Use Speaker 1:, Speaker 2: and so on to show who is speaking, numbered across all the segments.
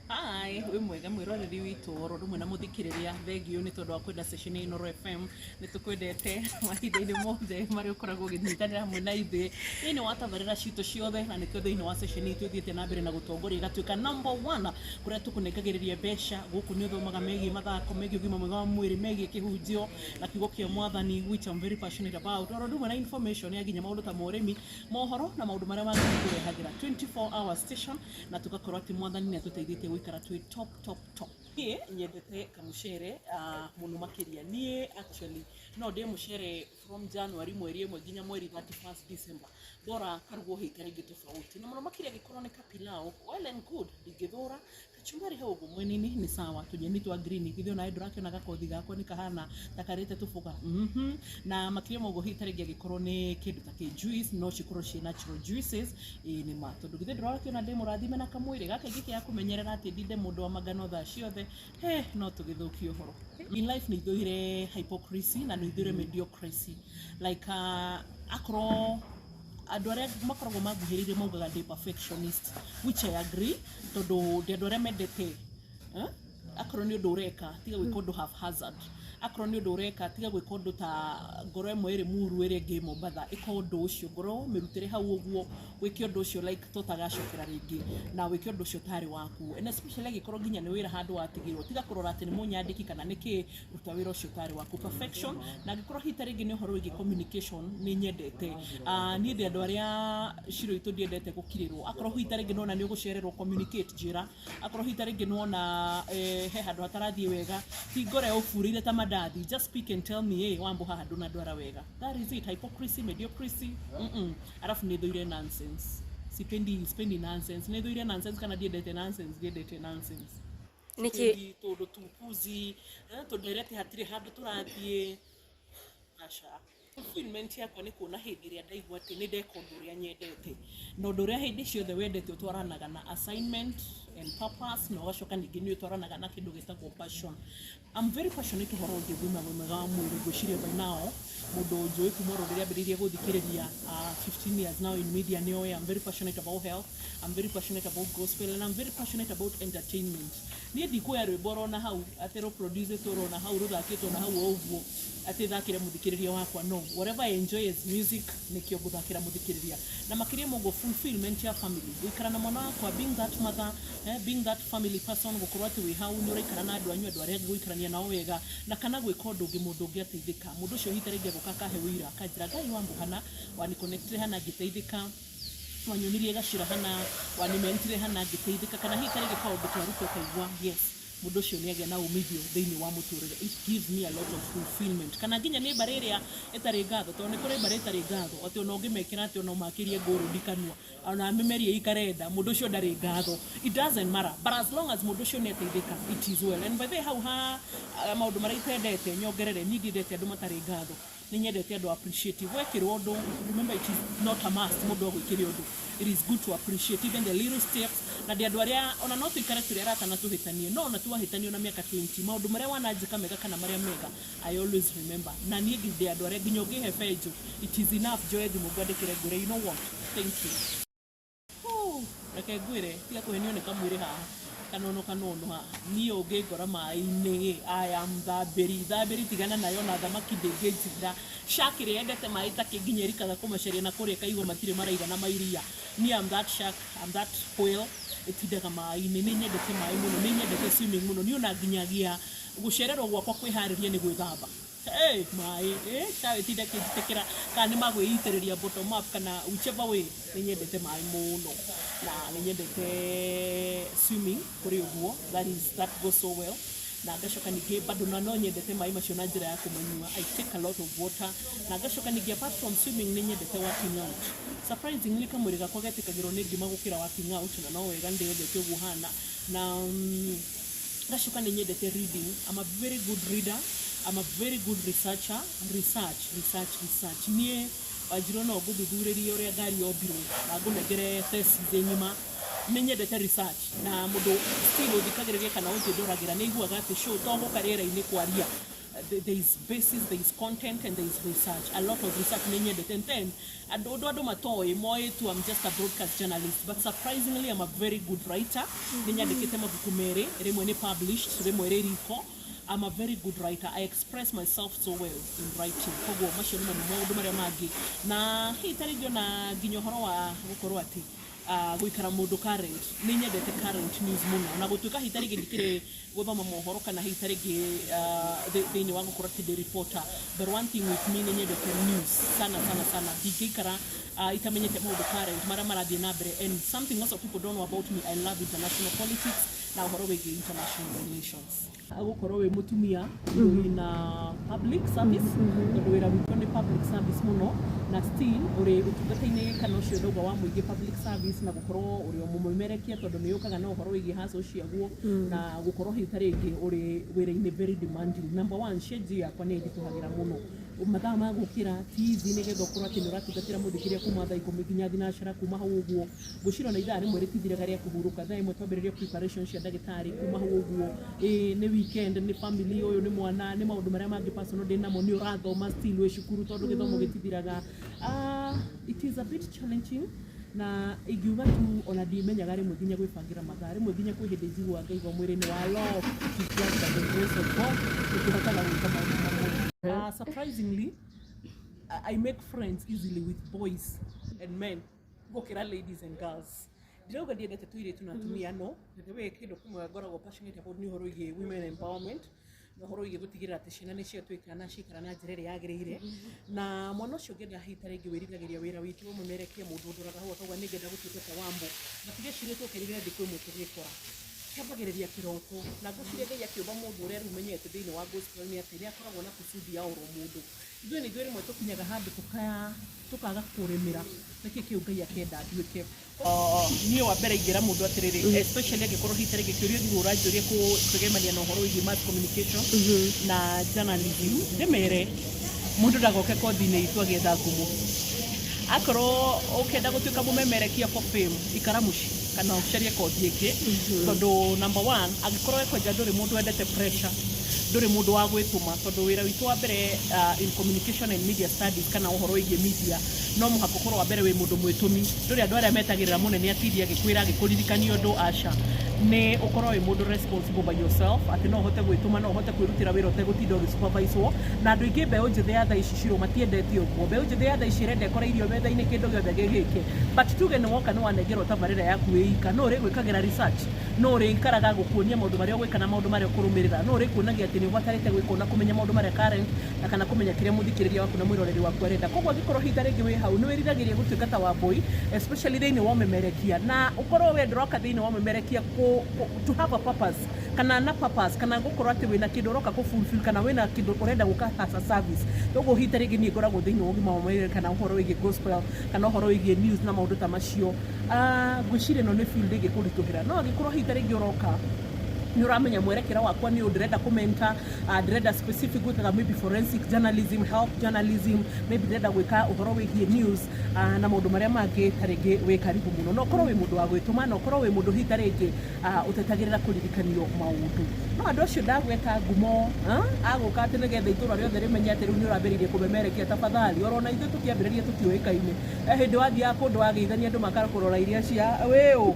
Speaker 1: Hi, wĩ mwega mwĩroreri witũ oro rĩmwe na mũthikĩrĩria. Thengiũ nĩ tondũ wa kwenda session ya Inooro FM. Nĩ tũkwendete mahinda-inĩ mothe marĩa ũkoragwo ũgĩnyitanĩra hamwe na ithuĩ thĩinĩ wa tabarĩra citũ ciothe, na nĩkĩo thĩinĩ wa session itũ ĩthiĩte na mbere na gũtongoria ĩgatuĩka number one kũrĩa tũkũnengagĩrĩria mbeca. Gũkũ nĩ ũthomaga megiĩ mathako, megiĩ ũgima mwega wa mwĩrĩ, megiĩ kĩhunjio na kiugo kĩa Mwathani, which I'm very passionate about, oro ũndũ ũmwe na information ya nginya maũndũ ta ma ũrĩmi, mohoro na maũndũ marĩa mangĩ tũkũrehagĩra. 24 hour station, na tũgakorwo atĩ Mwathani nĩ atũteithĩtie gũikara twĩ top top top. Niĩ nyendete kamucere mũno makĩria. Niĩ actually no ndĩe mũcere from January mweri 1 nginya mweri 31st December, bora karugwo hĩka rĩngĩ tofauti, na mũno makĩria angĩkorwo nĩ kapilau, well and good, ndingĩthũra. Kachumbari hau ũguo mwena-inĩ nĩ sawa, tũnyeni twa green. Githĩ onawe ndũrakĩona gakothi gakwa nĩ kahana ta karĩte tũboga? Na makĩria ma ũguo, hihi ta rĩngĩ angĩkorwo nĩ kĩndũ ta kĩ juice, no cikorwo ciĩ natural juices. Ĩĩ nĩ ma, tondũ githĩ ndũrakĩona ndĩ mũrathime na kamwĩrĩ gaka? Ingĩkĩaga kũmenyerera atĩ ndinde mũndũ wa mangano thaa ciothe, he no tũgĩthũkie ũhoro. In life nĩ ithũire hypocrisy na nĩ ithũire mediocrity, like akorwo andũ arĩa makoragwo manguhĩrĩirie maugaga ndĩ perfectionist, which I agree, tondũ ndĩ andũ arĩa mendete, eh? Akorwo nĩ ũndũ ũreka, tiga gwĩka ũndũ haphazard. Akorwo nĩ ũndũ ũreka, tiga gwĩka ũndũ ta ngoro ĩmwe ĩrĩ Muru, ĩrĩa ĩngĩ ĩ Mombatha. Ĩka ũndũ ũcio ngoro mĩrutĩre hau ũguo, wĩke ũndũ ũcio like tũtagacokera rĩngĩ, na wĩke ũndũ ũcio tarĩ waku, and especially angĩkorwo nginya nĩ wĩra handũ watigĩrwo, tiga kũrora atĩ nĩ mũnyandĩki kana nĩ kĩ, ruta wĩra ũcio tarĩ waku, perfection. Na angĩkorwo hihi ta rĩngĩ nĩ ũhoro wĩgiĩ communication, nĩ nyendete. Niĩ ndĩ andũ arĩa ciro itũ ndiendete gũkirĩrwo. Akorwo hihi ta rĩngĩ nĩwona nĩ ũgũcererwo communicate, njĩra. Akorwo hihi ta rĩngĩ nĩwona he handũ hatarathiĩ wega, ti ngore ũburĩire ta mandathi, just speak and tell me, "Hey, Wambo, haha ndũnandwara wega." That is it. Hypocrisy, mediocrity, Arabu nĩ thũire nonsense. Sipendi, sipendi nonsense. Nĩ thũire nonsense kana ndiendete nonsense? Ndiendete nonsense.
Speaker 2: Nĩkĩ?
Speaker 1: Sipendi tũndũ tupuzi, tũndereti hatirĩ handũ tũrathiĩ, aca. Fulfillment yakwa nĩ kuona hĩndĩ ĩrĩa ndaigua atĩ nĩ ndeka ũndũ ũrĩa nyendete, na ũndũ ũrĩa hĩndĩ ciothe wendete ũtwaranaga na assignment and purpose, na ũgacoka ningĩ nĩ ũtwaranaga na kĩndũ gĩtagwo passion. I'm very passionate ũhoro wĩgiĩ ũgima mwega wa mwĩrĩ. Ngwĩciria by now mũndũ njũĩ kuma oro rĩrĩa ambĩrĩirie gũthikĩrĩria, 15 years now in media, nĩ oĩ I'm very passionate about health, I'm very passionate about gospel and I'm very passionate about entertainment. Niĩ ndikuoya rwĩmbo rona hau atĩ rũ-produce rona hau, rũthakĩtwo na hau o ũguo, atĩ thakĩre mũthikĩrĩria wakwa. No whatever I enjoy as music, nĩkĩo ngũthakĩra mũthikĩrĩria. Na makĩria ma ũguo, fulfillment ya family, gũikara na mwana wakwa, being that mother, being that family person, gũkorwo atĩ wĩ hau nĩ ũraikara na andũ anyu, andũ arĩa angĩ, gũikarania nao wega, na kana gwĩka ũndũ ũngĩ mũndũ ũngĩ ateithĩka, mũndũ ũcio hihi ta rĩngĩ agoka akahe ũira, akanjĩra, "Ngai wambo hana waniconnectire hana ngĩteithĩka, wanyonirie gacĩra hana, wanimentire hana ngĩteithĩka," kana hihi ta rĩngĩ kaũndũ twaruta ũkaigua yes, mũndũ ũcio nĩ agĩa na umithio thĩinĩ wa mũtũrĩre. It gives me a lot of fulfillment. Kana nginya nĩ mbarĩ ĩrĩa ĩtarĩ ngatho, tondũ nĩ kũrĩ mbarĩ ĩtarĩ ngatho, atĩ ona ũngĩmekĩra atĩ ona ũmakĩrie ngũrũndi kanua, ona mĩmerie ikarenda, mũndũ ũcio ndarĩ ngatho. It doesn't matter, but as long as mũndũ ũcio nĩ ateithĩka, it is well. And by the way, hau ha maũndũ marĩa itendete, nyongerere, niĩ ndiendete andũ matarĩ ngatho. Nĩ nyendete andũ appreciative. Wekĩrwo ũndũ, remember it is not a must mũndũ agwĩkĩre ũndũ. It is good to appreciate even the little steps. Na ndĩ andũ arĩa ona no tũikare tũrĩ arata na tũhĩtanie, no ona twahĩtania na mĩaka 20, maũndũ marĩa wananjĩka mega kana marĩa mega, I always remember. Na niĩ ndĩ andũ arĩa nginya ũngĩhe benjũ, it is enough njoe thimũ ngwandĩkĩre, ngwĩre, "You know what, thank you." Huu, reke ngwĩre, tiga kũhenio nĩ kamwĩrĩ haha kanono kanono haha. Niĩ ũngĩngora maĩ-inĩ, I am thambĩri thambĩri, tigana nayo. Na thamaki ndĩngĩnjinda. Shark ĩrĩa yendete maĩ ta kĩ, nginya ĩrikaga kũmacaria na kũrĩa ĩkaigua matirĩ maraigana ma iria. Niĩ am that shark, am that whale ĩtindaga maĩ-inĩ. Nĩ nyendete maĩ mũno, nĩ nyendete swimming mũno. Niĩ ona nginyagia gũcererwo gwakwa kwĩharĩria nĩ gwĩthamba. Hey, maĩ tawe tinda kĩnjĩtĩkĩra kana nĩ magwĩitĩrĩria bottom up kana whichever way, nĩ nyendete maĩ mũno na nĩ nyendete swimming kũrĩ ũguo. That is, that goes so well. Na ngacoka ningĩ bado na no nyendete maĩ macio na njĩra ya kũmanyua. I take a lot of water. Na ngacoka ningĩ, apart from swimming, nĩ nyendete working out. Surprisingly, kamwĩrĩ gakwa getĩkagĩrwo nĩ ngima gũkĩra working out, na no wega, ndĩyendete ũguo hana. Na ngacoka nĩ nyendete reading. I'm a very good reader, I'm a very good researcher. Research, research, research. Niĩ wanjirwo no ngũthuthurĩrie ũrĩa ngari yombirwo na ngũnengere thesis ng'ima. Nĩ nyendete research, na mũndũ still ũthikagĩrĩria kana ũngĩndoragĩra nĩ aiguaga atĩ show to gũka rĩera-inĩ kwaria. There is basis, there is content and there is research, a lot of research. Nĩ nyendete. And then andũ ũndũ andũ matoĩ moĩ tu I'm just a broadcast journalist, but surprisingly I'm a very good writer. Nĩ nyandĩkĩte mabuku merĩ, rĩmwe nĩ published, rĩmwe rĩ riko. I'm a very good writer. I express myself so well in writing. Koguo macio nĩmo maũndũ marĩa mangĩ. Na hihi ta rĩngĩ ona nginya ũhoro wa gũkorwo atĩ gũikara mũndũ current, nĩ nyendete current news mũno, na gũtuĩka hihi ta rĩngĩ ndikĩrĩ gũthoma mohoro kana hihi ta rĩngĩ thĩinĩ wa gũkorwo atĩ ndĩ reporter, but one thing with me, nĩ nyendete news sana sana sana. Ndingĩikara itamenyete maũndũ current marĩa marathiĩ na mbere. And something also people don't know about me, I love international politics na ũhoro wĩgiĩ international relations. Gũkorwo wĩ mũtumia wĩna public service, tondũ wĩra witũ nĩ public service mũno, na still ũrĩ ũtungata-inĩ kana ũcio ndauga wa mũingĩ, public service, na gũkorwo ũrĩ o mũmemerekia, tondũ nĩ yũkaga na ũhoro wĩgiĩ hustle ciaguo, na gũkorwo hihi ta rĩngĩ ũrĩ wĩra-inĩ very demanding. Number one, schedule yakwa nĩ ĩnditũhagĩra mũno. Mathaa ma gũkĩra ti easy, nĩgetha ũkorwo atĩ nĩ ũratungatĩra mũthikĩria kuma thaa 10 nginya thinacara. Kuma hau ũguo ngwĩciria ona ithaa rĩmwe rĩtithiraga rĩa kũhurũka. Thaa 1 twambĩrĩria preparation cia ndagĩtarĩ. Kuma hau ũguo ĩ nĩ weekend, nĩ family, ũyũ nĩ mwana, nĩ maũndũ marĩa mangĩ personal ndĩ namo, nĩ ũrathoma still wĩ cukuru, tondũ gĩthomo gĩtithiraga. It is a bit challenging, na ingiuga tu ona ndimenyaga rĩmwe nginya gwĩbangĩra mathaa. Rĩmwe nginya kwĩ hĩndĩ njiguaga ngaigua mwĩrĩ nĩ wa love. It is just by the grace of God tũkĩhotaga gwĩka maũndũ mamwe. Surprisingly I make friends easily with boys and men gũkĩra ladies and girls. Ndirauga ndiendete tũirĩtu na atumia, no the way kĩndũ kĩmwe ngoragwo passionate about nĩ ũhoro wĩgiĩ women empowerment na ũhoro wĩgiĩ gũtigĩrĩra atĩ ciana nĩ ciatuĩka na ciikara na njĩra ĩrĩa yagĩrĩire. Na mwana ũcio ũngĩenda hihi ta rĩngĩ wĩriragĩria wĩra witũ ũmemerekie, mũndũ ũndoraga hau akauga nĩ ngenda gũtuĩka ta Wambo, matigecirie tũkerire thikũ ĩmwe tũgĩkora kĩambagĩrĩria kĩroto. Na ngwĩciria Ngai akĩũmba mũndũ ũrĩa rĩu menyete thĩinĩ wa gospel nĩ atĩ nĩ akoragwo na kusudi ya oro mũndũ. Ithuĩ nĩ ithuĩ rĩmwe tũkinyaga handũ tukaya tukaga kũrĩmĩra nĩkĩ kĩu Ngai akenda nduĩke. Niĩ wa mbere ingĩra mũndũ atĩrĩrĩ, especially angĩkorwo hihi ta rĩngĩ kĩũria ũthiĩ ũranjũria kwĩgemania na ũhoro wĩgiĩ mass communication na journalism, ndĩmere mũndũ ndagoke kothi-inĩ itũ agĩetha ngumo. Akorwo ũkĩenda gũtuĩka mũmemerekia for fame, ikara mũciĩ kana ũcarie kothi ĩngĩ, tondũ number one, angĩkorwo ekwenja ndũrĩ mũndũ wendete pressure, ndũrĩ mũndũ wa gwĩtũma, tondũ wĩra witũ wa mbere in communication and media studies kana ũhoro wĩgiĩ media, no mũhaka ũkorwo wa mbere wĩ mũndũ mwĩtũmi. Ndũrĩ andũ arĩa metagĩrĩra mũnene atindi agĩkwĩra agĩkũririkania ũndũ, aca. Nĩ ũkorwo wĩ mũndũ responsible by yourself, atĩ no ũhote gwĩtũma, no ũhote kwĩrutĩra wĩra ũtegũtinda ũgĩsuperviswo na andũ aingĩ. Mbeũ njĩthĩ ya thaa ici cirũ matiendete ũguo. Mbeũ njĩthĩ ya thaa ici ĩrenda ĩkore irio metha-inĩ, kĩndũ gĩothe gĩgĩke. But tuge nĩ woka nĩ wanengerwo tabarĩra yaku wĩ ika, no ũrĩ gwĩkagĩra research, no ũrĩikaraga gũkuonia maũndũ marĩa ũgwĩka na maũndũ marĩa ũkũrũmĩrĩra, no ũrĩkuonagia atĩ nĩ ũbatarĩte gwĩka na kũmenya maũndũ marĩa current na kana kũmenya kĩrĩa mũthikĩrĩria waku na mwĩroreri waku arenda. Koguo angĩkorwo hihi ta rĩngĩ wĩ hau nĩ wĩriragĩria gũtuĩka ta Wambui, especially thĩinĩ wa ũmemerekia, na ũkorwo we ndũroka thĩinĩ wa ũmemerekia to have a purpose kana na purpose kana gũkorwo atĩ wĩna kĩndũ ũroka kũ fulfill kana wĩna kĩndũ ũrenda gũka as a service. Koguo hihi ta rĩngĩ niĩ ngoragwo thĩinĩ wa ũgima wa mwĩrĩ kana ũhoro wĩgiĩ gospel kana ũhoro wĩgiĩ news na maũndũ ta macio, ngwĩciria ĩno nĩ field ĩngĩkũritũhĩra. No angĩkorwo hihi ta rĩngĩ ũroka nĩ ũramenya mwerekera wakwa nĩ ũũ, ndĩrenda kũmenta, ndĩrenda specific gwĩkaga maybe forensic journalism, health journalism, maybe ndĩrenda gwĩka ũhoro wĩgiĩ news na maũndũ marĩa mangĩ, ta rĩngĩ wĩ karibu mũno. No ũkorwo wĩ mũndũ wa gwĩtũma, na ũkorwo wĩ mũndũ hihi ta rĩngĩ ũtetagĩrĩra kũririkanio maũndũ. No andũ acio ndagweta ngumo agũka atĩ nĩgetha itũra rĩothe rĩmenye atĩ rĩu nĩ ũrambĩrĩirie kũmemerekia, tafadhali. Orona ithuĩ tũkĩambĩrĩria tũtiũĩkaine. Hĩndĩ wathiaga kũndũ wageithania andũ makakũrora iria cia wĩũ,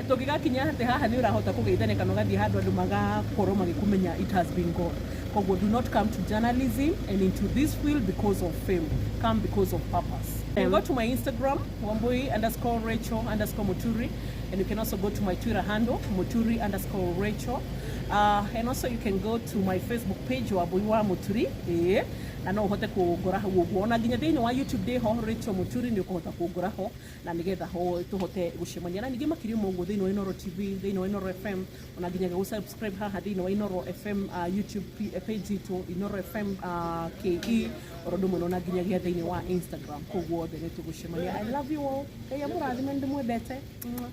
Speaker 1: tũngĩgakinya atĩ haha nĩ ũrahota kũgeithania kana ũgathiĩ handũ andũ magakorwo magĩkũmenya, it has been God. Koguo do not come to journalism and into this field because of fame. Come because of purpose. You can go to my Instagram, Wambui_Rachel_Muturi, and you can also go to my Twitter handle, Muturi_Rachel, and also you can go to my Facebook page, Wambui wa Muturi, na no ũhote kũngora hau ũguo. Ona nginya thĩinĩ wa YouTube ndĩho, Rachel Muturi, nĩ ũkũhota kũngora ho, na nĩgetha ho tũhote gũcemania. Na ningĩ makĩria ma ũguo, thĩinĩ wa Inooro TV, thĩinĩ wa Inooro FM, ona nginya gũ subscribe haha thĩinĩ wa Inooro FM YouTube page itũ, Inooro FM KE, oro ũndũ ũmwe ona nginyagia thĩinĩ wa Instagram. Koguo othe nĩ tũgũcemania. I love you all. Ngai amũrathime, nĩ ndĩmwendete. Mwah.